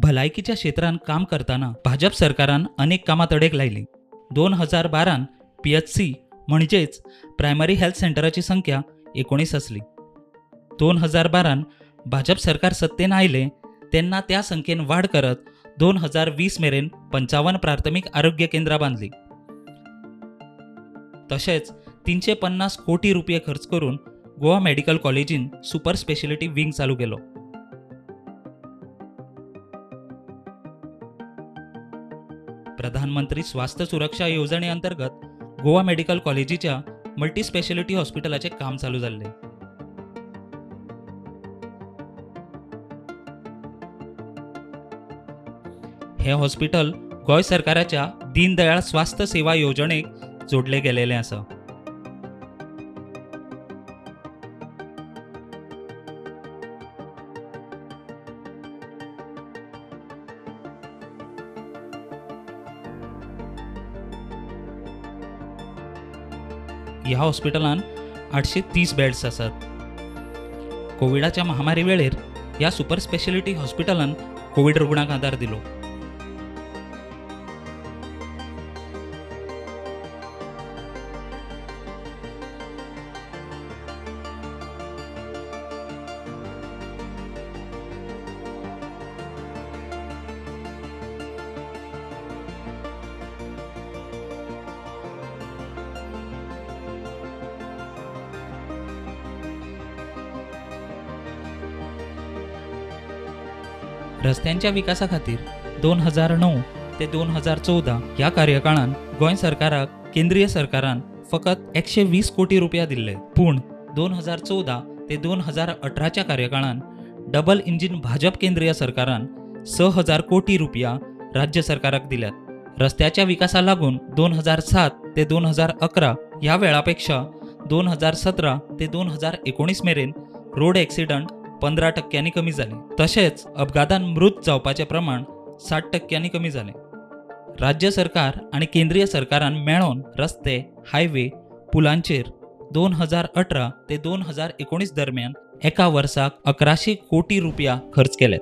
भलायकीच्या क्षेत्रांत काम करतना भाजप सरकारान अनेक कामां तडेक लायलीं. 2012 PHC म्हणजेच प्रायमरी हेल्थ सेंटराची संख्या 19 आसली. 2012 भाजप सरकार सत्तेन आयलें तेन्ना त्या संख्येन वाड करत 2020 मेरेन 55 प्राथमीक आरोग्य केंद्रां बांदली. तशेंच 350 कोटी रुपये खर्च करून गोवा मेडिकल कॉलेजीन सुपर स्पेशलिटी विंग चालू केलो. प्रधानमंत्री स्वास्थ्य सुरक्षा येवजणे अंतर्गत गोवा मेडिकल कॉलेजीच्या मल्टी स्पेशलिटी हॉस्पिटलाचें काम चालू जाल्लें. हें हॉस्पिटल गोंय सरकाराच्या दीनदयाळ स्वास्थ्य सेवा येवजणेक जोडले गेलेलें आसा. ह्या हॉस्पिटलान 830 बेड्स आसात. कोविडाच्या महामारी वेळेर ह्या सुपर स्पेशलिटी हॉस्पिटलान कोविड रुग्णांक आदार दिलो. रस्त्यांच्या विकासा खातीर 2009 ते 2014 ह्या कार्यकाळान गोंय सरकाराक केंद्रीय सरकारान फकत 120 कोटी रुपया दिल्ले. पूण 2014 ते 2018च्या कार्यकाळान डबल इंजिन भाजप केंद्रीय सरकारान 6000 कोटी रुपया राज्य सरकाराक दिल्यात. रस्त्याच्या विकासा लागून 2007 ते 2011 ह्या वेळापेक्षा 2017 ते 2019 मेरेन रोड एक्सिडंट 15% कमी जाले. तशेंच अपघातान मृत जावपाचें प्रमाण 60% कमी जालें. राज्य सरकार आनी केंद्रीय सरकारान मेळोन रस्ते, हायवे, पुलांचेर 2018 ते 2019 दरम्यान एका वर्साक 1100 कोटी रुपया खर्च केले.